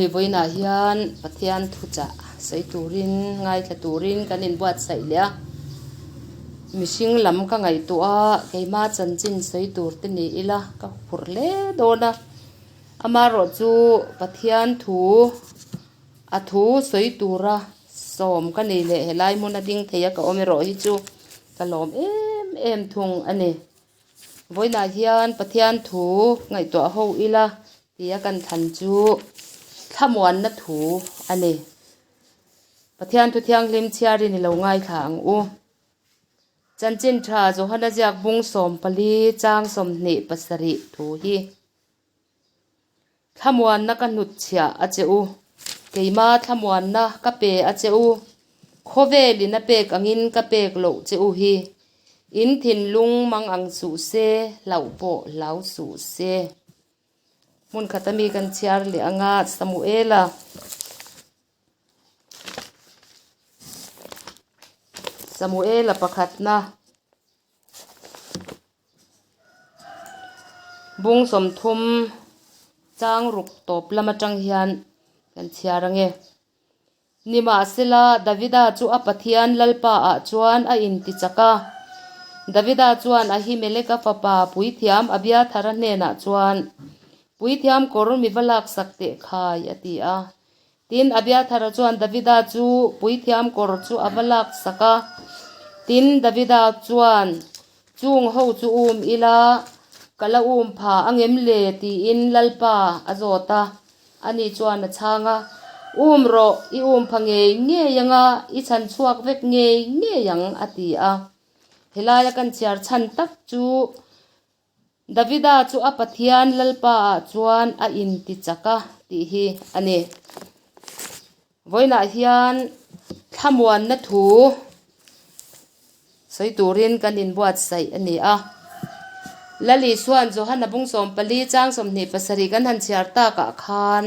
hei vawiinah hian Pathian thuchah sawi turin ngaithla turin kan inbuatsaih leh a, mihring lam ka ngaihtuah a keimah chanchin sawi tur te ni ila ka huphurh hle dawn a, amaherawhchu Pathian thu a thu sawi tura sawm ka nei leh helai hmun a ding thei a ka awm erawh hi chu ka lawm em em thung a ni. Vawiinah hian Pathian thu ngaihtuah ho ila tia kan thlan chu thlamuanna thu a ni. Pathian thu thianghlim chhiarin i lo ngaithla ang u. Chanchin tha Johana ziak bung 14 chang 27 thu hi. Thlamuanna ka hnutchhiah a che u. Keima thlamuanna ka pe a che u. Khawvelin a pek angin ka pek loh che u hi. In thinlung mang ang suh se, hlauh pawh hlau suh se. Hmun khata mi kan chhiar leh anga Samuela. Samuela pakhatna. Bung 30 chang ruk tawp lam atang hian kan chhiar ange. Nimahsela, Davida chu a Pathian Lalpa ah chuan a inti chak a. Davida chuan Ahimeleka fapa puithiam Abiathara hnenah chuan, Puithiam kawr mi va laksak teh khai, a ti a. Tin, Abiathara chuan Davida chu puithiam kawr chu a va laksak a. Tin, Davida chuan, Chung ho chu um ila, ka la um pha angem le? tiin Lalpa a zawt a. Ani chuan a chhang a, Um rawh, i um pha ngei ngei ang a, i chhan chhuak vek ngei ngei ang, a ti a. Helaia kan chhiar chhan tak chu Davida chu a Pathian Lalpa ah chuan a inti chak a tih hi a ni. Vawiinah hian thlamuanna thu sawi turin kan inbuatsaih a ni a. Lal Isua'n Johana bung 14 chang 27 kan han chhiar takah khan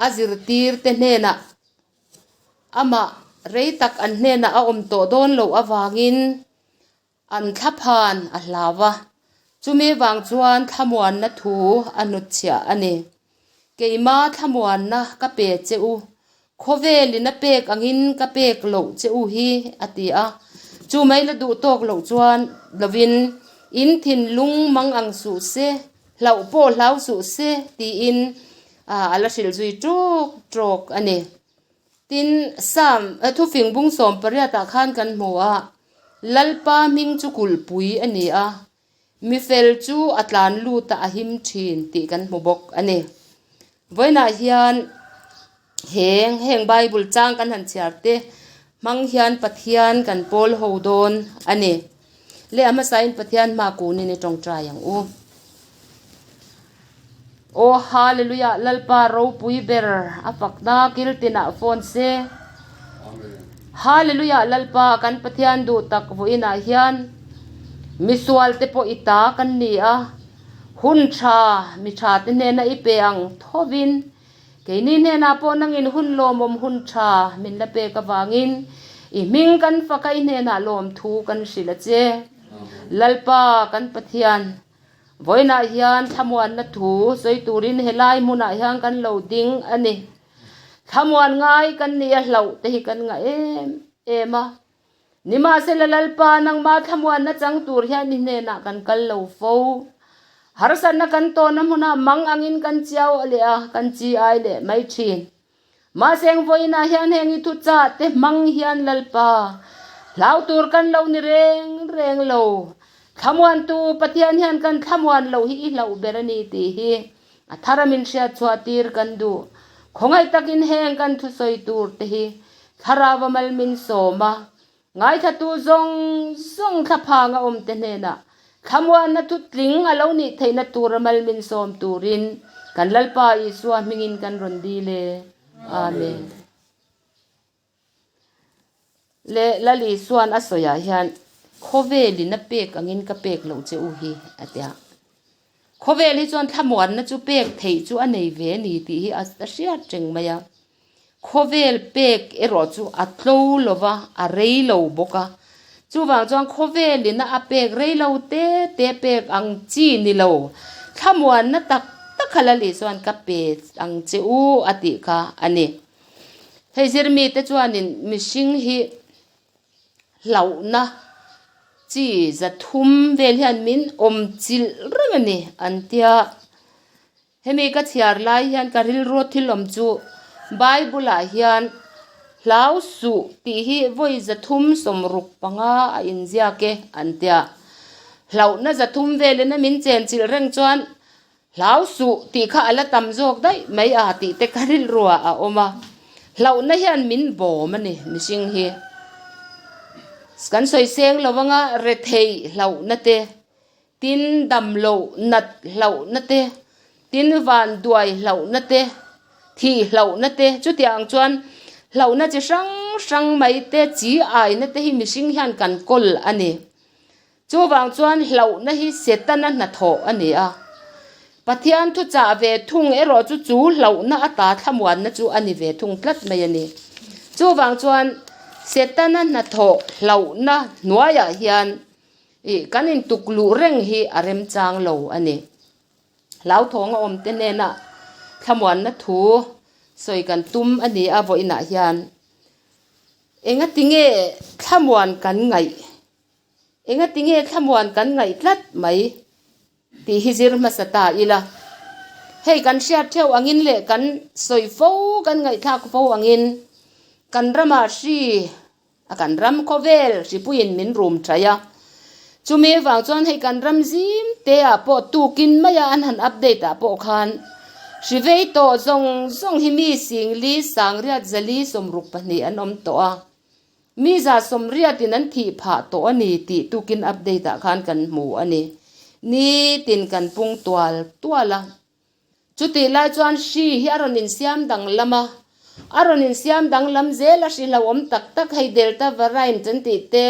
a zirtirte hnenah amah rei tak an hnenah a awm tawh dawn loh avangin An thlaphan a hlau a, chumi vang chuan thlamuanna thu a hnutchhiah a ni. Keima thlamuanna ka pe che u, khawvelin a pek angin ka pek loh che u hi, a ti a. Chu mai la duh tawk loh chuan lovin, In thinlung mang ang suh se, hlauh pawh hlau suh se, tiin a la hrilh zui ṭawk ṭawk a ni. Tin, Sam, thufing bung 18 ah khan kan hmu a, Lalpa hming chu kulhpui a ni a, mi fel chu a tlan lut a a him thin tih kan hmu bawk a ni. Vawiinah hian heng heng Bible chang kan han chhiar te hmang hian Pathian kan pawl ho dawn a ni. Le a hmasain Pathian hma kunin i tawngtai ang u. Aw Hallelujah Lalpa ropui ber a fakna kil tinah phone se. Hallelujah Lalpa kan Pathian duh tak vawiinah hian misual te pawh i ta kan ni a, hun tha mi tha te hnena i pe ang thovin Keini hnenah pawh nangin hun lawmawm hun tha min la pek avangin i hming kan fak a, i hnenah lawmthu kan hrilh a che. Lalpa kan Pathian, vawiinah hian thlamuanna thu sawi turin helai hmunah hian kan lo ding a ni. Thlamuan ngai kan nih a hlauh te hi kan ngah em em a. Nimahsela Lalpa nangmah thlamuanna chang tur hian i hnenah kan kal lo fo. Harsatna kan tawnna hmunah mang angin kan chiau leh a, kan chi ai leh mai thin. Mahse eng vawiinah hian heng i thuchah te hmang hian Lalpa hlau tur kan lo ni reng reng lo. Thlamuantu Pathian hian kan thlamuan loh hi i hlauh ber a ni tih hi a thar a min hriat chhuah tir kan duh. Khawngaih takin heng kan thusawi tur te hi Thlarau a mal min sawm a, ngaithlatu zawng zawng thlaphang a awm te hnenah thlamuanna thutling a lo nih theihna tur a mal min sawm turin kan Lalpa Isua hmingin kan rawn dil e. Amen. Le Lal Isua'n a sawiah hian khawvelin a pek angin ka pek loh che u hi a ti a. Khawvel hi chuan thlamuanna chu pek theih chu a nei ve a ni tih hi a hriat reng mai a. Khawvel pek erawh chu a tlo lo va, a rei lo bawk a. Chuvang chuan khawvelin a pek rei lo te te pek ang chi ni lo. Thlamuanna tak tak kha Lal Isuan ka pe ang che u a tih kha a ni. Hei zirmite chuanin mihring hi hlauhna chi 300 vel hian min awm chilh reng a ni an tia. Hemi ka chhiar lai hian ka rilru thil awm chu Bible ah hian hlau suh tih hi vawi 365 a inziak e an tia. Hlauhna 300 velin a min chenchilh reng chuan hlau suh tih kha a la tam zawk daih mai a tih te ka rilruah a awm a. Hlauhna hian min bawm a ni mihring hi. Kan sawi seng lo anga retheih hlauhna te Tin dam loh nat hlauhna te, tin van duai hlauhna te, thih hlauhna te, chutiang ang chuan hlauhna chi hrang hrang mai te, chi aina te hi mihring hian kan kawl a ni. Chuvang chuan hlauhna hi Setana hnathawh a ni a. Pathian thuchah ve thung erawh chu chu hlauhna ata thlamuanna chu a ni ve thung tlat mai a ni. Chuvang chuan Setana hnathawh hlauhna hnuaiah hian Ih, kan intuk luh reng hi a remchang lo a ni. Hlauthawng a awm te hnenah thlamuanna thu sawi kan tum a ni a vawiinah hian engati nge thlamuan kan ngaih, engati nge thlamuan kan ngaih tlat mai tih hi zir hmasa ta ila. Hei kan hriat theuh angin leh kan sawi fo, kan ngaihthlak fo angin kan ramah hri A kan ram khawvel hripuiin min rum thaih a, chumi avang chuan hei kan ram zim te ah pawh tukin maia an han update ah pawh khan hrivei tawh zawng zawng hi mi singli sangriat zali 62 an awm tawh a, mi 180 in an thih phah tawh a ni tih tukin update ah khan kan hmu a ni. Nitin kan pung tual tual a. Chutih lai chuan hri hi a rawn insiam danglam a, a rawn insiam danglam zel a hri hlauhawm tak tak hei Delta variant an tih te,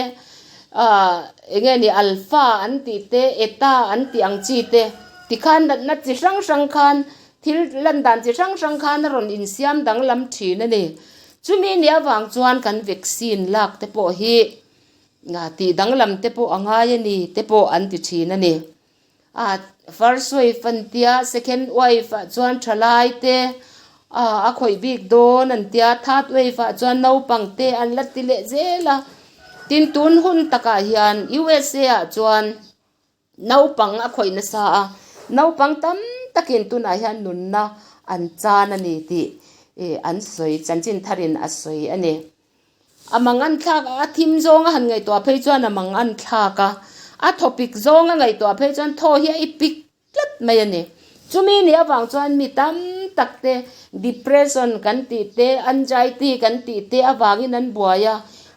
ah eng nge ni Alpha an tih te, Eta an tih ang chi te tikhan natna chi hrang hrang khan thil lan dan chi hrang hrang khan a rawn insiam danglam thin a ni. Chumi nih avang chuan kan vaccine lak te pawh hi tih danglam te pawh a ngai a ni te pawh an ti thin a ni. A first wave an tia, second wave ah chuan thalai te a khawih bik dawn an tia, third wave ah chuan naupang te an la ti leh zel a. Tin tun hun takah hian USA ah chuan naupang a khawih nasa a, naupang tam takin tunah hian nunna an chan a ni tih an sawi, chanchin tharin a sawi a ni. A mang an thlak a, a thim zawng a han ngaihtuah phei chuan a mang an thlak a, a thawpik zawng a ngaihtuah phei chuan thaw hi a ipik tlat mai a ni. Chumi nih avang chuan mi tam tak te depression kan tih te, anxiety kan tih te avangin an buai a,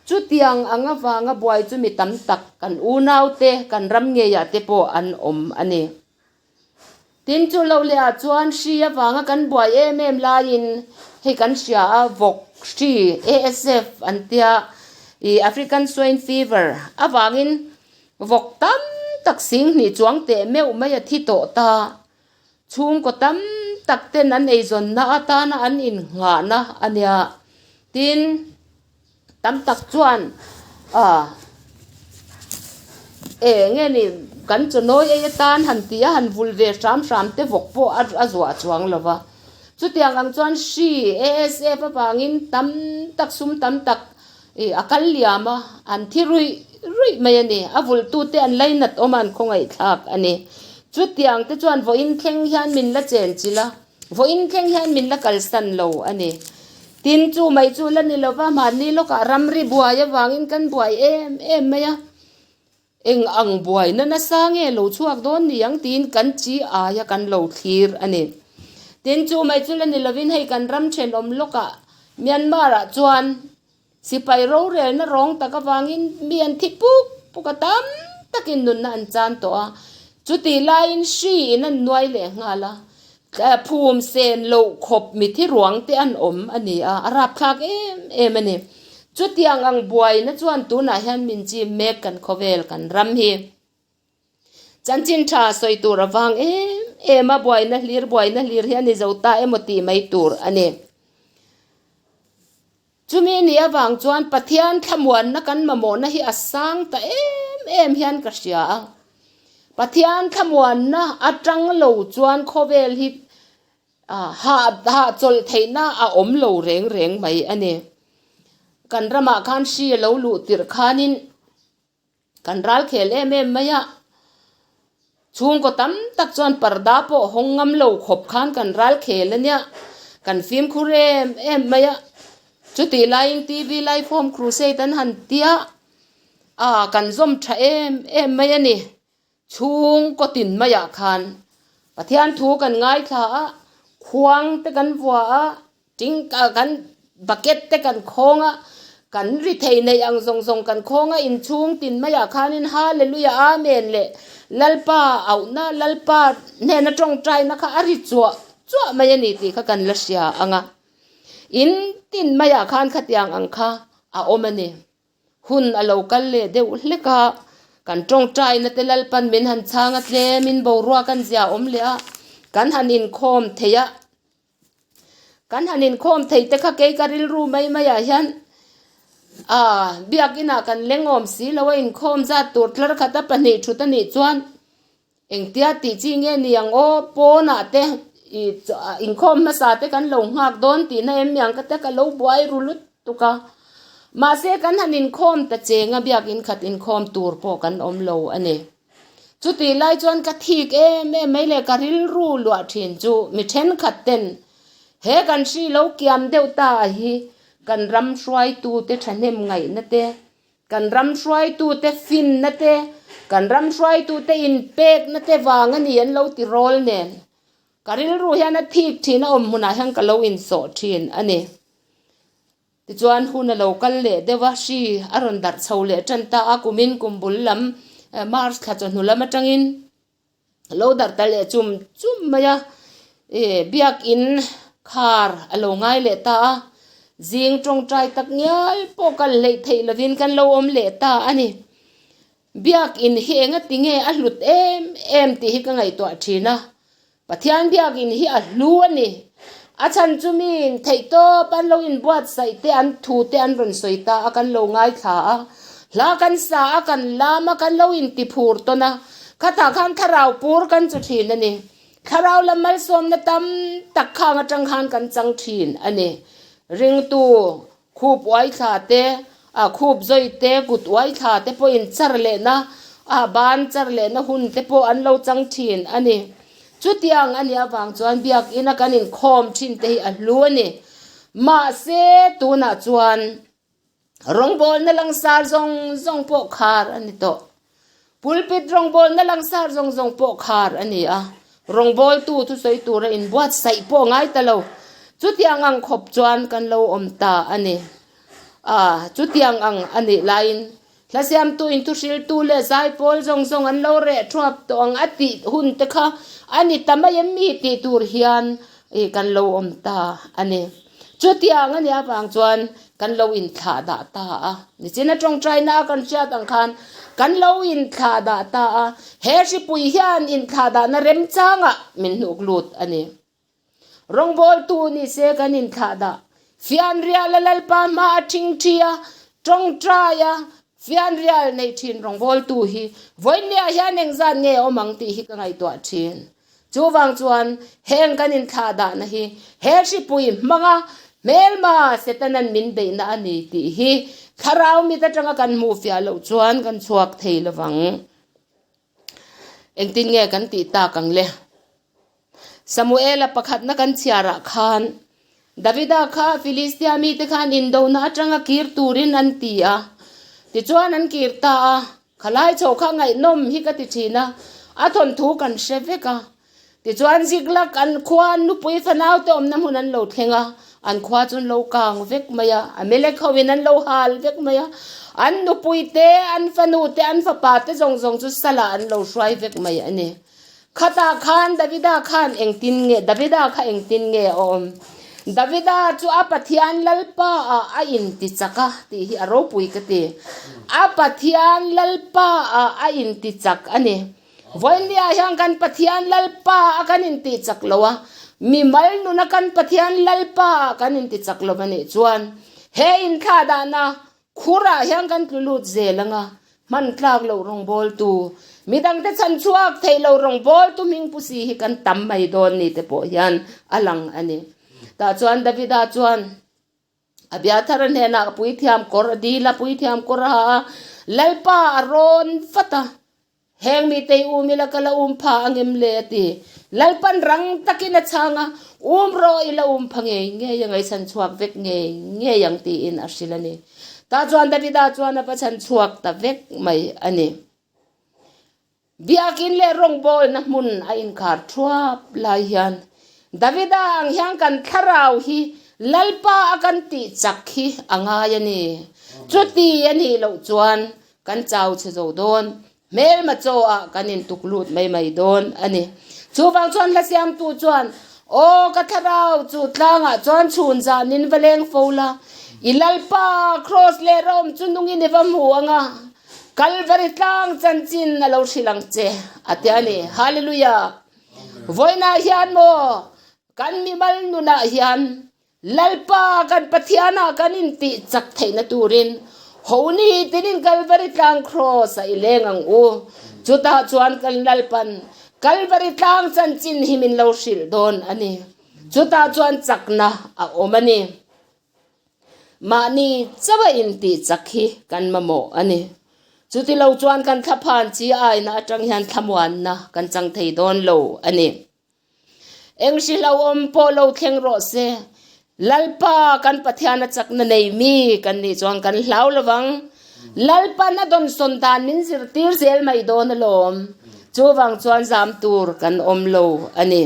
chutiang ang avanga buai chu mi tam tak kan unau te, kan ram ngeiah te pawh an awm a ni. Tin chu lo leh ah chuan hri avanga kan buai em em laiin hei kan hria a vawk hri ASF an tia ih African Swine Fever avangin vawk tam tak sing hnih chuang teh meuh mai a thi tawh ta. Chhungkaw tam tak ten an eizawnna atana an innghahna a nia. Tin. Tam tak chuan ah eng nge ni kan chawnawi ei atan han ti a, han vul ve hram hram te vawk pawh a zuah chuang lo va. Chutiang ang chuan hri ASF avangin tam tak sum tam tak ih a kal liam a, an thi ruih ruih mai a ni. A vulhtute an lainat awm a, an khawngaihthlak a ni. Chutiang te chuan vawiin thleng hian min la chenchilh a. Vawiin thleng hian min la kalsan lo a ni. Tin, chu mai chu la ni lova, mahni lawkah ramri buai avangin kan buai em em mai a. Eng ang buaina nasa nge lo chhuak dawn ni ang tiin kan chi aia kan lo thlir a ni. Tin, chu mai chu la ni lovin hei kan ram thenawm lawkah Myanmar-ah chuan sipai rorelna rawng tak avangin mi an thi puk puk a, tam takin nunna an chan tawh a. Chutih laiin hri in an nuai leh nghal a, phum sen loh khawp mithi ruang te an awm a ni a, a rapthlak em em a ni. Chutiang ang buaina chuan tunah hian min chim mek kan khawvel kan ram hi. Chanchin tha sawi tur avang em em a buaina hlir buaina hlir hi a ni zo ta emaw tih mai tur a ni. Chumi nih avang chuan Pathian thlamuanna kan mamawhna hi a sang ta em em hian ka hria a. Pathian thlamuanna atang lo chuan khawvel hi. Hah hahchawlh theihna a awm lo reng reng mai a ni. Kan ramah khan hri a lo luh tirh khanin kan ral khel em em mai a, chhungkaw tam tak chuan parda pawh hawng ngam lo khawp khan kan ral khel a nia, kan fimkhur em em mai a. Chutih laiin TV Life Home Crusade an han tia a, kan zawm tha em em mai a ni. Chhungkaw tin maiah khan Pathian thu kan ngaithla a, khuang te kan vua a, ting kan bucket te kan khawng a, kan ri thei neih ang zawng zawng kan khawng a, inchhung tin maiah khanin Hallelujah Amen leh Lalpa auhna, Lalpa hnena tawngtaina kha a ri chuah chuah mai a ni tih kha kan la hria ang a. In tin maiah khan khatiang ang kha a awm a ni. Hun a lo kal leh deuh hlek a, kan tawngtaina te Lalpan min han chhang a tlemin boruak an zia awm leh a, kan han inkhawm thei a, kan han inkhawm thei te kha kei ka rilru mai mai ah hian ah biakin ah kan leng awm si lo a inkhawm zat tur tlar khat a pahnih thut a nih chuan Engtia tih chi nge ni ang aw, pawnah te ih inkhawm hmasa te kan lo nghak dawn tihna em niang ka te ka lo buai ru lutuk a. Mahse kan han inkhawm ta cheng a biakin khat inkhawm tur pawh kan awm lo a ni. Chutih lai chuan ka thik em em mai leh ka rilru luah thin chu mi thenkhat ten he kan hri lo kiam deuh ta a hi kan ram hruaitute thahnem ngaihna te Kan ram hruaitute finna te, kan ram hruaitute inpekna te vang a ni an lo ti rawl nen. Ka rilru hian a thik thin a awm hmunah hian ka lo insawh thin a ni. Tichuan hun a lo kal leh deuh a, hri a rawn darh chho leh tan ta a, kumin kum bul lam March thla chawhnu lam atangin lo darh ta leh chum chum mai a, ih biakin khar a lo ngai leh ta a, zing tawngtai tak ngial pawh kal hleih theih lovin kan lo awm leh ta a ni. Biakin hi enga tinge a hlut em em tih hi ka ngaihtuah thin a, Pathian biakin hi a hlu a ni. A chhan chu miin theihtawp an lo inbuatsaih te an thu te an rawn sawi ta a, kan lo ngaithla a, hla kan sa a, kan lam a, kan lo intiphur tawn a, khatah khan thlarau pur kan chu thin a ni. Thlarau lam malsawmna tam tak khang atang khan kan chang thin a ni. Ringtu khup uaithla te, a khup zawi te, kut uaithla te pawhin char lehna, a ban char lehna hun te pawh an lo chang thin a ni. Chutiang a nih avang chuan biakina kan inkhawm thin te hi a hlu a ni. Mahse, tunah chuan rawngbawlna langsar zawng zawng pawh khar a ni tawh. Pulpit rawngbawlna langsar zawng zawng pawh khar a ni a, rawngbawltu thusawi tura inbuatsaih pawh ngai ta lo. Chutiang ang khawp chuan kan lo awm ta a ni. A, chutiang ang a nih laiin Hlasiamtu inthuhriltu leh zaipawl zawng zawng an lo reh thuap tawh ang a tih hun te kha a ni ta mai em mi tih tur hian ih kan lo awm ta a ni. Chutiang a nih avang chuan kan lo inthlah dah ta a. Nichina tawngtaina a kan hriat ang khan kan lo inthlah dah ta a. He hripui hian inthlah dahna remchangah min hnuk lut a ni. Rawngbawltu ni se kan inthlah dah. Fianrial a Lalpa hma a thingthi a, tawngtai a, fianrial nei thin rawngbawltu hi vawiinniah hian engzat nge awm ang tih hi ka ngaihtuah thin. Chuvang chuan heng kan inthlah dahna hi he hripui hmanga hmelma Setanan min beihna a ni tih hi thlarau mit atanga kan hmuh fiah loh chuan kan chhuak thei lovang. Engtin nge kan tih tak ang le? Samuela pakhatna kan chhiarah khan Davida kha Filistia mite khan indona atanga kir turin an ti a, tichuan an kir ta a, khalai chho kha ngaihnawm hi ka ti thin a, a thawnthu kan hre vek a. Tichuan Ziklag an khua an nupui fanau te awmna hmun an lo thleng a, an khua chu an lo kang vek mai a, Amalek hoin an lo hal vek mai a, an nupui te, an fanu te, an fapa te zawng zawng chu salah an lo hruai vek mai a ni. Khatah khan Davida khan engtin nge Davida kha engtin nge a awm? Davida chu a Pathian Lalpa ah a inti chak a tih hi a ropui ka ti. A Pathian Lalpa ah a inti chak a ni. Vawiinniah hian kan Pathian Lalpa a kan inti chak lo a, mimal nuna kan Pathian Lalpa ah kan inti chak lo a nih chuan he inthlahdahna Khurah hian kan tlu lut zel ang a, Hman tlak loh rawngbawltu, midangte chhan chhuak theih lo rawngbawltu hming pu si hi kan tam mai dawn ni te pawh hian a lang a ni. Tah chuan Davida chuan Abiathara hnenah puithiam kawr a dil a, puithiam kawr a ha a, Lalpa a rawn vat a, Heng mite i um ila ka la um pha angem le a ti. Lalpan rang takin a chhang a, Um rawh i la um pha ngei ngei a ngaihsan chhuak vek ngei ngei ang tiin a hrilh a ni. Tah chuan Davida chuan a va chhan chhuak ta vek mai a ni. Biakin leh rawngbawlna hmun a inkhar thuap lai hian Davida ang hian kan thlarau hi Lalpa a kan tih chak hi a ngai a ni. Chuti a nih loh chuan kan chau chhe zo dawn, hmelma chaw ah kan intuk lut mai mai dawn a ni. Chuvang chuan hla siamtu chuan, Aw ka thlarau chu tlangah chuan chhun zan in va leng fo la, i Lalpa Kraws leh rawm chu nungin i va hmu ang a, Kalvari tlang chanchin a lo hrilh ang che, a ti a ni. Hallelujah! Vawiinah hian maw kan mimal nunah hian Lalpa kan Pathianah kan intih chak theihna turin Honi tinin Kalvari tlang Kraws a i leng ang u. Chutah chuan kan Lalpan Kalvari tlang chanchin hi min lo hrilh dawn a ni. Chutah chuan chakna a awm a ni. Mahni chauha intih chak hi kan mamawh a ni. Chutilo chuan kan thlaphan chi aina atang hian thlamuanna kan chang thei dawn lo a ni. Eng hri hlauhawm pawh lo thleng rawh se. Lalpa kan Pathian a chakna nei mi kan nih chuan kan hlau lovang. Lalpan a dawnsawn dan min zirtir zel mai dawn alawm. Chuvang chuan zam tur kan awm lo a ni.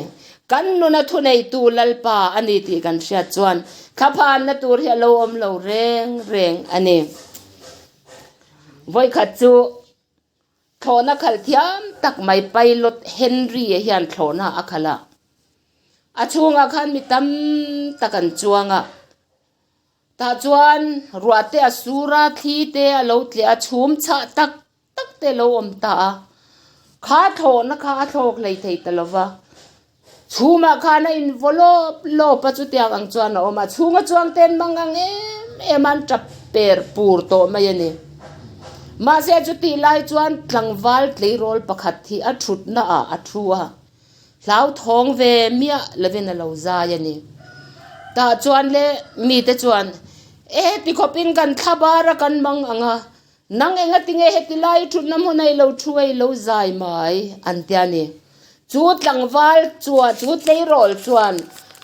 Kan nuna thuneitu Lalpa a ni tih kan hriat chuan thlaphanna tur hi a lo awm lo reng reng a ni. Vawikhat chu Thlawhna khalh thiam tak mai Pilot Henry-a hian thlawhna a khalh a. A chhungah khan mi tam tak an chuang a. Tah chuan ruah te a sur a, thli te a lo tleh a, chhum chhah tak tak te a lo awm ta a. Kha thlawhna kha a thlawk hlei thei ta lo va. Chhumah khan a invaw lawp lawp a, chutiang ang chuan a awm a. Chhunga chuang te an mang ang em em a, an tap per pur tawh mai a ni. Mahse chutih lai chuan tlangval tleirawl pakhat hi a thutna ah a thu a, hlauthawng ve miah lovin a lo zai a ni. Tah chuan le mite chuan, E tikhawpin kan thla bar a kan mang ang a, Nang enga tinge heti lai thutna hmun a i lo thu a i lo zai mai an ti a ni. Chu tlangval chuan chu tleirawl chuan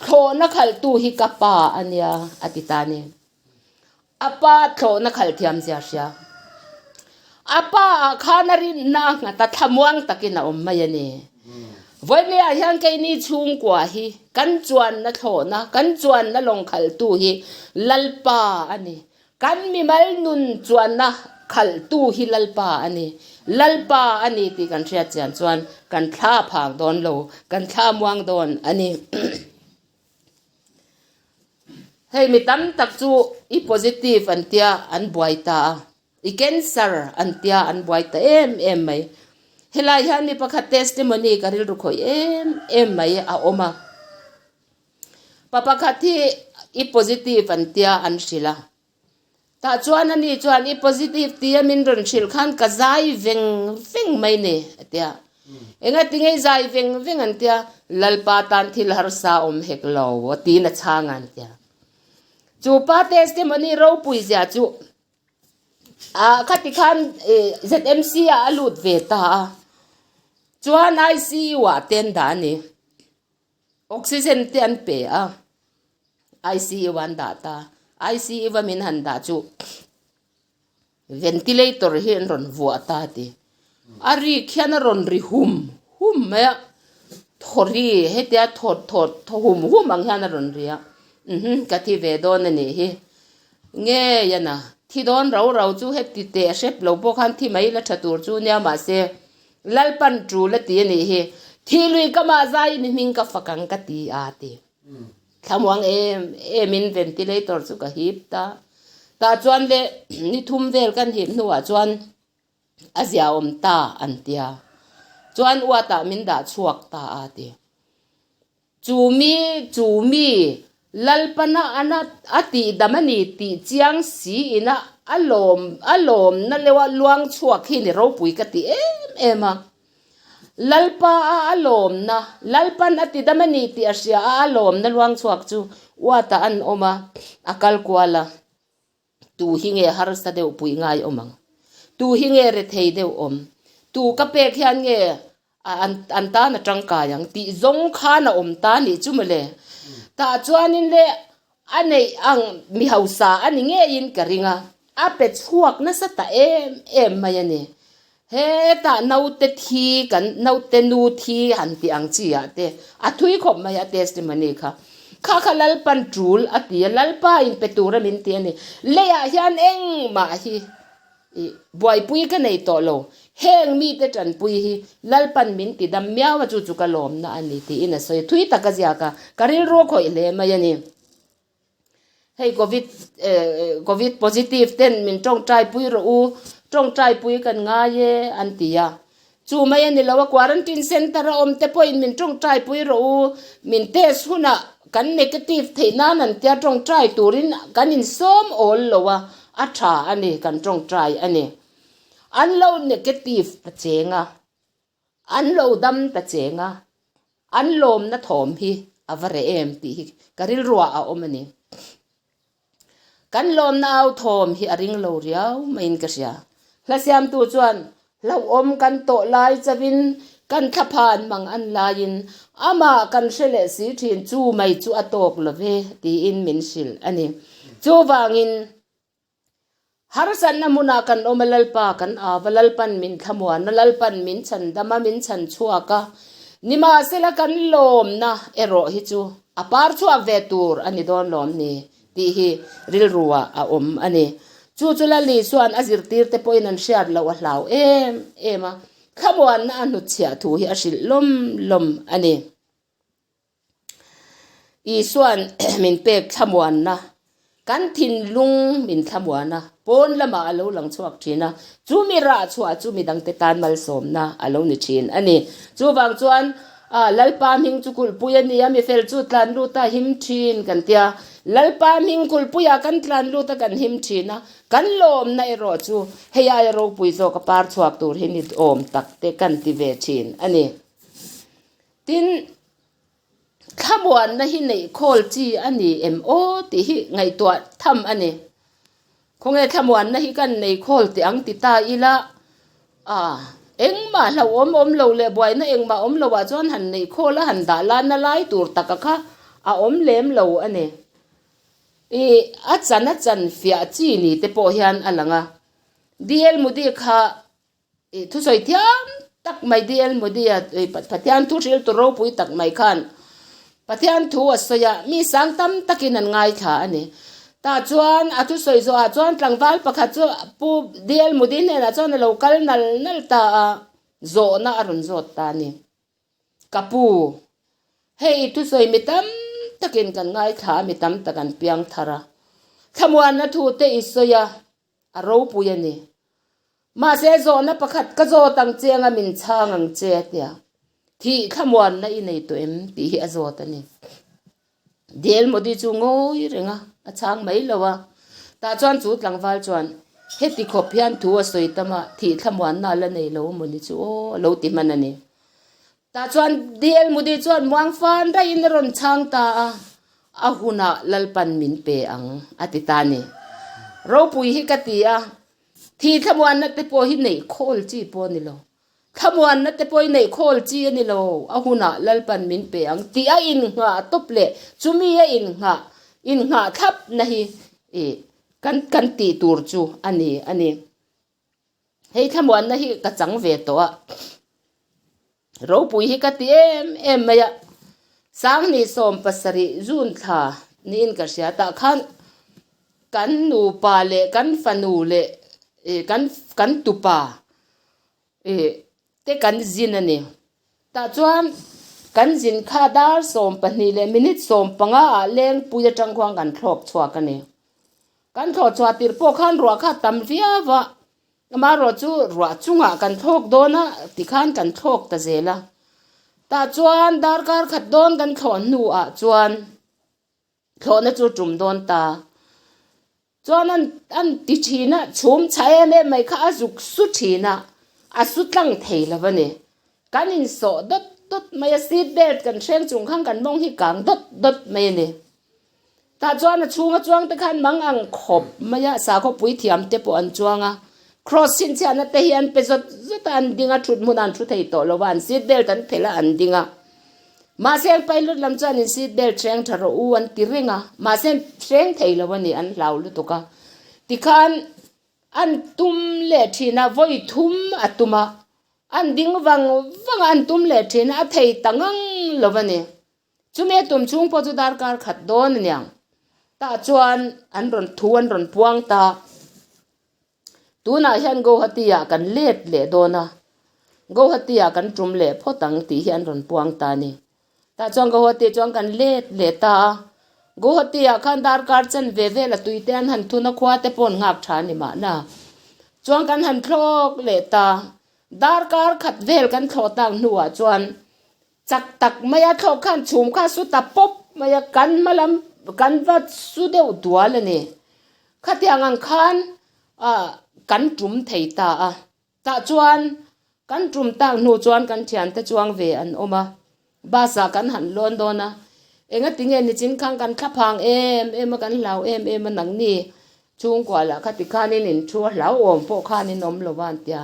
thlawhna khalhtu hi ka pa a nia a ti ta a ni. A pa thlawhna khalh thiam zia hria. A pa ah khan a rinna a nghat a thlamuang takin a awm mai a ni. Vawimei ah hian keini chhungkua hi kan chuanna thlawhna kan chuanna lawng khalhtu hi Lalpa a ni. Kan mimal nun chuanna khalhtu hi Lalpa a ni. Lalpa a ni tih kan hriat chian chuan kan thla phang dawn lo, kan thla muang dawn a ni. Hei mi tam tak chu i positive an tia an buai ta a, i cancer an tia an buai ta em em mai. Helai hian mi pakhat testimony ka rilru khawih em em mai a awm a. Pa pakhat hi i positive an tia an hrilh a, tah chuan ani chuan i positive tia min rawn hrilh khan ka zai veng veng mai ni a tia. Engatinge i zai veng veng an tia, Lalpa tan thil harsa awm hek lo a tiin a chhang a an tia. Chu pa testimony ropui zia chu ah khati khan ZMC ah a lut ve ta a, chuan ICU ah te an dah a ni. Oxygen te an pe a, ICU an dah ta. ICU a min han dah chu ventilator hi an rawn vuah ta ti. A rik hian a rawn ri hum hum mai a, thaw ri hetia thaw thaw thaw hum hum ang hian a rawn ri a, uhum ka thi ve dawn a nih hi. Ngei a na, thi dawn rau rau chu heti teh hrep lo pawh khan thi mai la tha tur chu nia mahse Lalpan tul a ti a nih hi. Thih lui ka mah zaiin i hming ka fak ang ka ti a ti. Thlamuang em emin ventilator chu ka hip ta. Tah chuan le ni thum vel kan hip hnuah chuan a ziaawm ta an tia. Chuan uatah min dah chhuak ta a ti. Chu mi, chu mi. Lalpana ana a tihdam a ni tih chiang si ina a lawm a lawmna leuha luang chhuak hi ni ropui ka ti em em a. Lalpa a a lawmna, Lalpan a tidam a ni tih a hria a, a lawmna luang chhuak chu uatah an awm a, a kal kual a. Tu hi nge harsa deuh pui ngai awm ang? Tu hi nge rethei deuh awm? Tu ka pek hian nge an tan a tangkai ang tih zawng khan a awm ta nih chu mawle. Tah chuanin le a neih ang mi hausa a ni ngeiin ka ring a, a pe chhuak nasa ta em em mai a ni. Hetah naute thi kan naute nu thi han tih ang chi ah te a thui khawp mai a testimony kha. Kha kha Lalpan tul a ti a, Lalpa in pe tur a min ti a ni. Leiah hian engmah hi ih buaipui ka nei tawh lo. Heng mite tanpui hi Lalpan min ti dam miau a chu chu ka lawmna a ni tiin a sawi a, thui tak a ziak a, ka rilru a khawih hle mai a ni. Hei covid covid positive ten min tawngtai pui rawh u, tawngtai pui kan ngai e an ti a. Chu mai a ni lo a, quarantine centre a awm te pawhin min tawngtai pui rawh u, min test hunah kan negative theih nan an tia tawngtai turin kan insawm awl lo a, a tha a ni kan tawngtai a ni. An lo negative ta cheng a. An lo dam ta cheng a, an lawmna thawm hi a va reh em tih hi ka rilruah a awm a ni. Kan lawmna au thawm hi a ring lo riau maiin ka hria. Hla siamtu chuan hlauhawm kan tawh lai chauhin kan thlaphan mang an laiin amah kan hre leh si thin chu mai chu a tawk lo ve tiin min hrilh a ni. Chuvangin Harsatna hmunah kan awm a, Lalpa kan av a, Lalpan min thlamuan a, Lalpan min chhan dam a, min chhan chhuak a. Nimahsela kan lawmna erawh hi chu a par chhuak ve tur a ni dawn lawm ni tih hi rilruah a awm a ni. Chu chu Lali chuan a zirtirte pawhin an hriat loh a hlau em em a, thlamuanna a hnutchhiah thu hi a hrilh lawm lawm a ni. Isua'n min pek thlamuanna, kan thinlung min thlamuan a, pawn lamah a lo lang chhuak thin a, chumi rah chhuah chu midangte tan malsawmna a lo ni thin a ni. Chuvang chuan Lalpa hming chu kulhpui a ni a, mifel chu tlan lut a him thin kan tia. Lalpa hming kulhpuiah kan tlan lut a kan him thin a, kan lawmna erawh chu hei aia ropui zawk a par chhuak tur hi ni awm tak te kan ti ve thin a ni. Tin, thlamuanna hi neih khawl chi a ni em aw tih hi ngaihtuah tham a ni. Khawnge thlamuanna hi kan nei khawl teh ang ti ta ila, a engmah hlauhawm awm lo leh buaina engmah awm lo ah chuan han neih khawl a han dah lana lai tur taka kha a awm lem lo a ni. I a chan a chan fiah chi ni te pawh hian a lang a. DL Modi kha I thusawi thiam tak mai DL Modi-a Pathian thu hriltu ropui tak mai khan Pathian thu a sawi a, mi sang tam takin an ngaithla a ni. Tah chuan a thusawi zawhah chuan tlangval pakhat chu Pu DL Modi hnenah chuan a lo kal nal nal ta a, zawhna a rawn zawt ta a ni. Ka pu, hei i thusawi mi tam takin kan ngaithla a, mi tam tak an piang thar a, thlamuanna thu te i sawi a, A ropui a ni. Mahse zawhna pakhat ka zawt ang che anga min chhang ang che a tia. Thih thlamuanna i nei tawh em tih hi a zawt a ni. DL Modi chu ngawi reng a, a chhang mai lo a. Tah chuan chu tlangval chuan heti khawp hian thu a sawi tam a, thih thlamuanna a la nei lo maw ni chu aw a lo ti hman a ni. Tah chuan DL Modi chuan muang fan daihin a rawn chhang ta a, A hunah Lalpan min pe ang a ti ta ni. Ropui hi ka ti a, thi thlamuanna te pawh hi neih khawl chi pawh a ni lo. Thlamuanna te pawh hi neih khawl chi a ni lo, a hunah Lalpan min pe ang tih a innghah tawp leh chumi a innghah innghah thlapna hi kan kan tih tur chu a ni a ni. Hei thlamuanna hi ka chang ve tawh a, ropui hi ka ti em em mai a, Sanghnih 70 June thla niin ka hria tah khan kan nupa leh kan fanu leh kan kan tupa ih te kan zin a ni. Tah chuan kan zin kha dar 12 leh minute 15 ah lengpui atang khuan kan thlawk chhuak a ni. Kan thlawh chhuah tirh pawh khan ruah kha a tam viau a, amaherawh chu ruah chungah kan thlawk dawn a tikhan kan thlawk ta zel a. Tah chuan darkar khat dawn kan thlawh hnuah chuan. Thlawhna chu tum dawn ta. Chuan an an ti thin a, chhum chha em em mai kha a zuk su thin a, a su tlang thei lo a ni. Kan insawh dawt dawt mai a, seat belt kan hreng chung khan kan mawng hi kang dawt dawt mai a ni. Tah chuan a chhunga chuang te khan mang ang khawp mai a, sakhaw puithiam te pawh an chuang a, cross chhinchhiahna te hi an pe zawt zawt a, an ding a, thut hmunah an thu thei tawh lo a, an seat belt an phelh a, an ding a. Mahse an pilot lam chuan in seat belt hreng tha rawh u an ti reng a, mahse an hreng thei lo a ni, an hlau lutuk a. Tikhan an tum leh thin a, vawi thum a tum a, an ding vang vang a, an tum leh thin a, a thei ta ngang lo a ni. Chumi a tum chhung pawh chu darkar khat dawn a niang. Tah chuan an rawn thu an rawn puang ta. Tunah hian Guwahati ah kan let leh dawn a, Guwahati ah kan tum leh phawt ang tih hi an rawn puang ta a ni. Tah chuan Guwahati chuan kan let leh ta a, Guwahati ah khan darkar chen ve vel a tui te an han thun a, khua te pawh an nghak tha a ni mahna. Chuan kan han thlawk leh ta, darkar khat vel kan thlawh tak hnuah chuan Chak tak mai a thlawh khan chhum kha su ta pawp mai a, kan hma lam kan va su deuh dual a ni. Khatiang ang khan ah kan tum thei ta a, tah chuan kan tum tak hnu chuan kan thiante chuang ve an awm a, bus ah kan han lawn dawn a, engati nge nichin khan kan thlaphang em em a, kan hlau em em a nangni chhungkua lah khati khanin in thu a hlauhawm pawh khanin awm lo a an tia.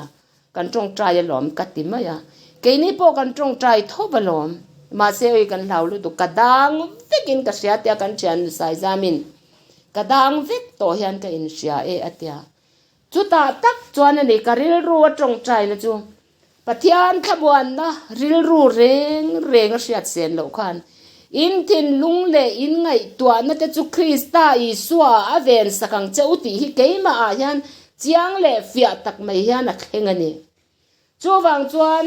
Kan tawngtai alawm ka ti mai a, keini pawh kan tawngtai thawp alawm, mahse oi kan hlau lutuk, ka dang vekin ka hria tia kan thian Saizamin ka dang vek tawh hian ka inhria e a tia. Chutah tak chuan a ni ka rilru a tawngtaina chu Pathian thlamuanna rilru reng reng a hriat sen loh khan in thinlung leh in ngaihtuahna te chu Krista Isua a ven sak ang che u tih hi keimah ah hian Chiang leh fiah tak mai hian a thleng a ni. Chuvang chuan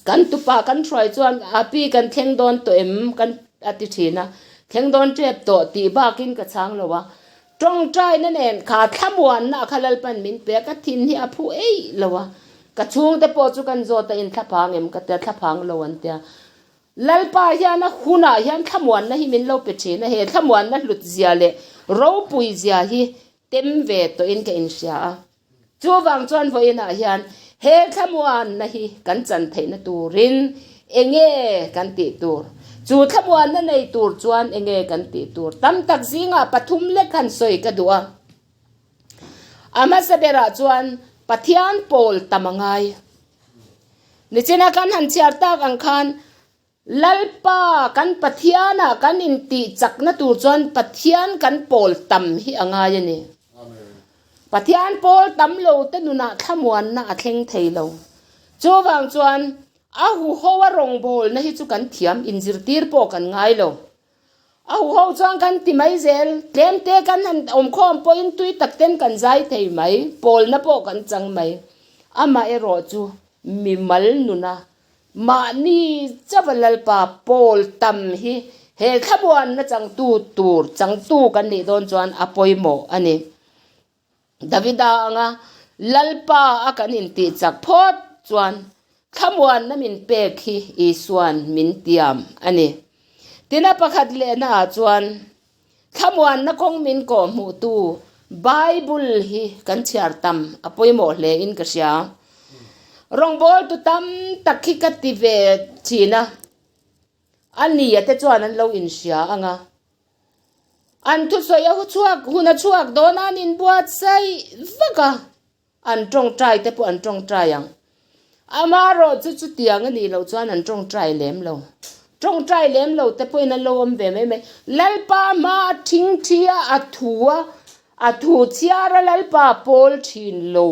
kan tupa kan hruai chuan a pi kan thleng dawn tawh em kan a ti thin a, thleng dawn tep tawh tih bakin ka chhang lo a. Tawngtaina nen kha thlamuanna a kha Lalpan min pe a, ka thin hi a phu eih lo a. Ka chhungte pawh chu kan zawt a inthlaphang em ka tia, thlaphang lo an tia. Lalpa hian a hunah hian thlamuanna hi min lo pe thin a, he thlamuanna hlut zia leh ropui zia hi Tem ve tawhin ka inhria a, chuvang chuan vawiinah hian he thlamuanna hi kan chan theihna turin enge kan tih tur? Chu thlamuanna nei tur chuan enge kan tih tur? Tam tak zingah pathum lek han sawi ka duh a. A hmasa berah chuan Pathian pawl tam a ngai. Nichina kan han chhiar tak ang khan Lalpa kan Pathianah kan intih chakna tur chuan Pathian kan pawl tam hi a ngai a ni. Pathian pawl tam lo te nunah thlamuanna a thleng thei lo. Chuvang chuan a huho a rawngbawlna hi chu kan thiam inzirtir pawh kan ngai lo. A huho chuan kan ti mai zel, tlemte kan han awmkhawm pawhin tui tak ten kan zai thei mai, pawlna pawh kan chang mai. Amaherawh chu mimal nuna Mahni chauha Lalpa pawl tam hi he thlamuanna changtu tur changtu kan nih dawn chuan a pawimawh a ni. Davida anga Lalpa a kan intih chak phawt chuan thlamuanna min pek hi Isua'n min tiam a ni. Tina pakhat lehna ah chuan thlamuanna kawng min kawhhmuhtu Bible hi kan chhiar tam a pawimawh hle in ka hria. Rawngbawltu tam tak hi ka ti ve thin a, a nia te chuan an lo inhria ang a. An thusawi a chhuak hun a chhuak dawn a, an inbuatsaih vak a. An tawngtai te pawh an tawngtai ang. Amaherawh chu chutiang a nih loh chuan an tawngtai lem lo. Tawngtai lem lo te pawhin an lo awm ve mai mai. Lalpa hma a thing thi a, a thu a, a thu chhiar a Lalpa pawl thin lo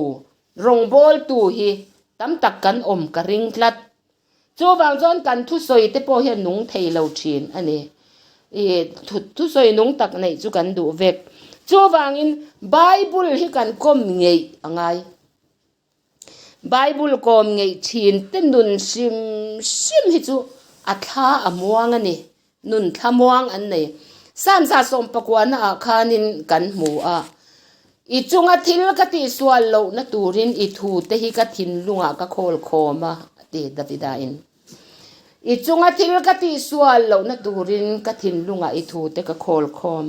rawngbawltu hi tam tak kan awm ka ring tlat. Chuvang chuan kan thusawi te pawh hian nung thei lo thin a ni. I thusawi nung tak neih chu kan duh vek. Chuvangin Bible hi kan kawm ngeih a ngai. Bible kawm ngeih thin te nun hrim hrim hi chu a thla a muang a ni. Nun thla muang an nei. Samza sawmpakuana ah khanin kan hmu a, I chunga thil ka tihsual lohna turin i thute hi ka thinlungah ka khawl khawm a, a ti Davida in. I chunga thil ka tihsual lohna turin ka thinlungah i thute ka khawl khawm.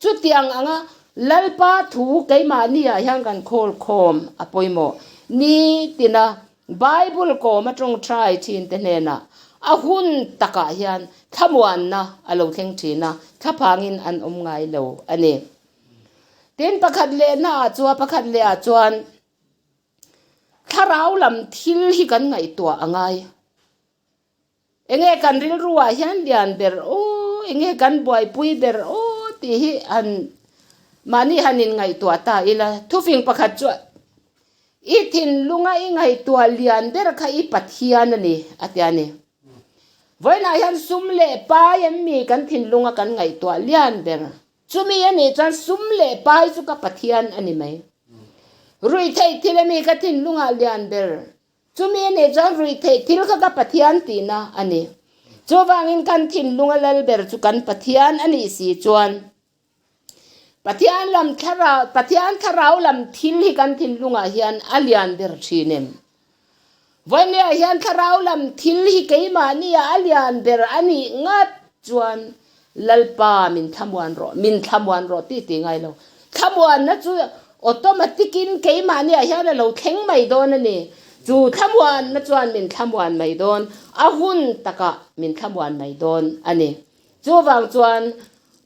Chutiang anga Lalpa thu keimahniah hian kan khawl khawm a pawimawh. Nitina Bible kawm a tawngtai thinte hnenah a hun takah hian thlamuanna a lo thleng thin a, thlaphangin an awm ngai lo a ni. Tin, pakhat lehnaah chuan pakhat lehah chuan thlarau lam thil hi kan ngaihtuah a ngai. Enge kan rilruah hian lian ber aw, enge kan buaipui ber aw tih hi han mahni han inngaihtuah ta ila. Thufing pakhat chuan i thinlunga i ngaihtuah lian ber kha i Pathian a ni a ti a ni. Vawiinah hian sum leh pai em mi kan thinlunga kan ngaihtuah lian ber. Chumi a nih chuan sum leh pai chu ka Pathian a ni mai. Ruihtheih thil a mi ka thinlungah lian ber. Chumi a nih chuan ruihtheih thil kha ka Pathian tihna a ni. Chuvangin kan thinlunga lal ber chu kan Pathian a nih si chuan Pathian lam thlarau, Pathian thlarau lam thil hi kan thinlungah hian a lian ber thin em? Vawinia hian thlarau lam thil hi keimahnia a lian ber a nih ngat chuan Lalpa min thlamuan rawh, min thlamuan rawh tih tih ngai lo. Thlamuanna chu automatic in keimahniah hian a lo thleng mai dawn a ni. Chu thlamuanna chuan min thlamuan mai dawn, a hun takah min thlamuan mai dawn a ni. Chuvang chuan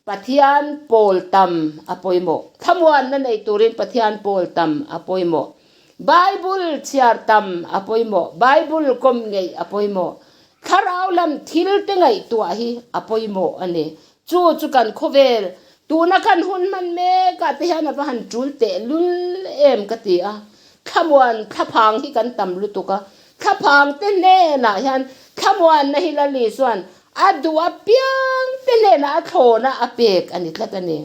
Pathian pawl tam a pawimawh. Thlamuanna nei turin Pathian pawl tam a pawimawh. Bible chhiar tam a pawimawh. Bible kawm ngeih a pawimawh. Thlarau lam thil te ngaihtuah hi a pawimawh a ni. Chu chu kan khawvel tuna kan hun hman mek ah te hian a va han tul teh lul em ka ti a. Thlamuan thlaphang hi kan tam lutuk a, thlaphang te hnenah hian thlamuanna hi Lali chuan a duh apiang te hnenah a thlawna a pek a ni tlat a ni.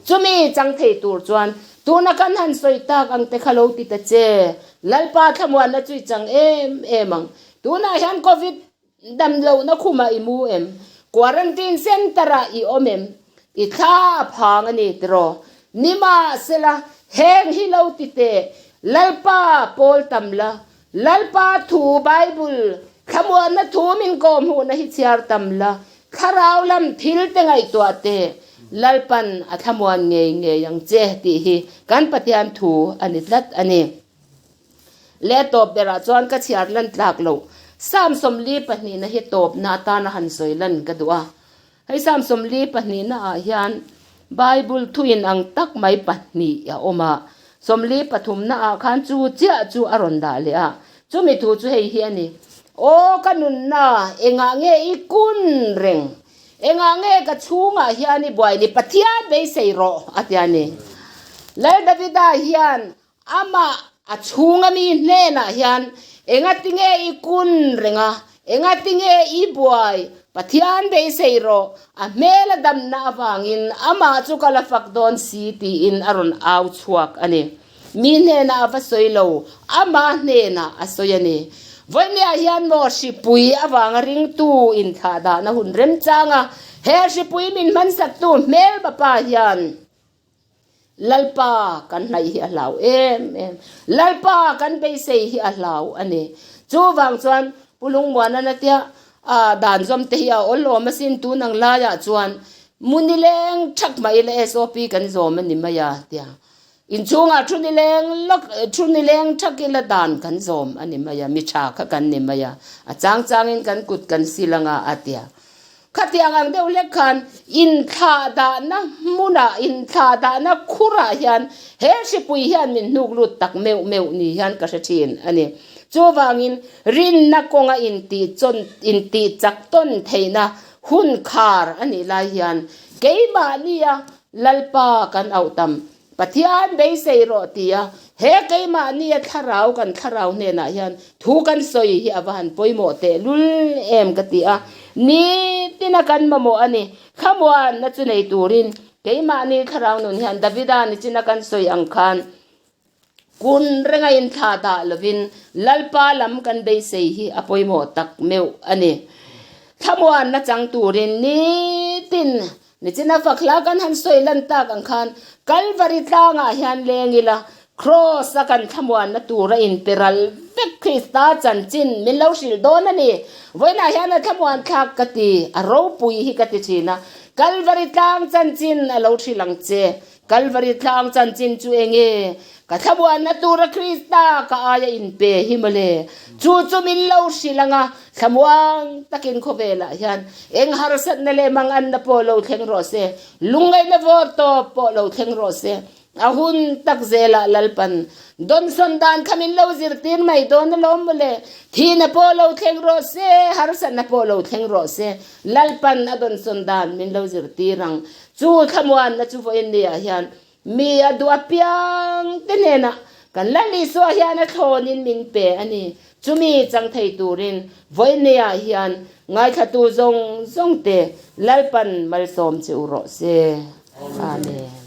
Chumi chang thei tur chuan tuna kan han sawi tak ang te kha lo ti ta che, Lalpa thlamuanna chu i chang em em ang. Tunah hian Covid damlohna khumah i mu em? Quarantine Centre-ah i awm em? I thla a phang a ni tiraw? Nimahsela, heng hi lo ti teh, Lalpa pawl tam la, Lalpa thu Bible, thlamuanna thu min kawhhmuhna hi chhiar tam la, thlarau lam thil te ngaihtuah teh, Lalpan a thlamuan ngei ngei ang che tih hi kan Pathian thu a ni tlat a ni. Leh tawp berah chuan ka chhiar lan tlak loh. Psalm 42na hi tawpna atana han sawi lan ka duh a. Hei Psalm 42na ah hian Bible thuin ang tak mai pahnih a awm a. 43na ah khan chu chiah chu a rawn dah leh a. Chumi thu chu hei hi a ni, Aw ka nunna, engah nge i kun reng? Engah nge ka chhungah hian i buai ni? Pathian beisei rawh, a ti a ni. Lal Davida hian Amah a chhunga mi hnenah hian, Engatinge i kun reng a? Engatinge i buai? Pathian beisei rawh, a hmel a damna avangin amah chu ka la fak dawn si tiin a rawn au chhuak a ni. Mi hnenah a va sawi lo, amah hnenah a sawi a ni. Vawinia hian maw hripui avanga ringtu inthlahdahna hun remchanga he hripui min hmansaktu hmelma pa hian, Lalpa kan hnaih hi a hlau em em. Lalpa kan beisei hi a hlau a ni. Chuvang chuan Pu Lungmuanan a tia a dan zawm te hi a awl awm asin tun ang laiah chuan Munileng thak mah ila SOP kan zawm a ni mai a tia. Inchhungah thu nileng lawk thu nileng thak ila dan kan zawm a ni mai a, mi tha kha kan ni mai a. A chang changin kan kut kan sil anga a tia. Khatiang ang deuh hlek khan inthlahdahna hmunah, inthlahdahna khurah hian he hripui hian min hnuk lut tak meuh meuh ni hian ka hre thin a ni. Chuvangin rinna kawnga intihchawn, intihchak tawn theihna hun khar a nih lai hian keimahnia Lalpa kan auh tam Pathian beisei rawh tia he keimahnia thlarau kan thlarau hnenah hian thu kan sawi hi a va han pawimawh tehlul em ka ti a, nitina kan mamawh a ni. Thlamuanna chu nei turin keimahni thlarau nun hian Davida nichina kan sawi ang khan kun renga inthlah dah lovin Lalpa lam kan beisei hi a pawimawh tak meuh a ni. Thlamuanna chang turin nitin Nichina fak hla kan han sawi lan tak ang khan Kalvari tlangah hian leng ila Kraws a kan thlamuanna tura inpe ral vek Krista chanchin min lo hrilh dawn a ni. Vawiinah hian a thlamuan thlak ka ti, a ropui hi ka ti thin a. Kalvari tlang chanchin a lo hrilh ang che. Kalvari tlang chanchin chu eng nge? Ka thlamuanna tura Krista ka aia inpe hi mawle. Chu chu min lo hrilh ang a, thlamuang takin khawvelah hian eng harsatna leh manganna pawh lo thleng rawh se, lungngaihna vawr tawp pawh lo thleng rawh se, A hun tak zelah Lalpan dawnsawn dan kha min lo zirtir mai dawn alawm mawle. Thihna pawh lo thleng rawh se, harsatna pawh lo thleng rawh se, Lalpan a dawnsawn dan min lo zirtir ang. Chu thlamuanna chu vawiin niah hian mi a duh apiang te hnenah kan Lal Isua hian a thlawnin min pe a ni. Chumi chang thei turin vawiin niah hian ngaithlatu zawng zawng te Lalpan malsawm che u rawh se. Amen.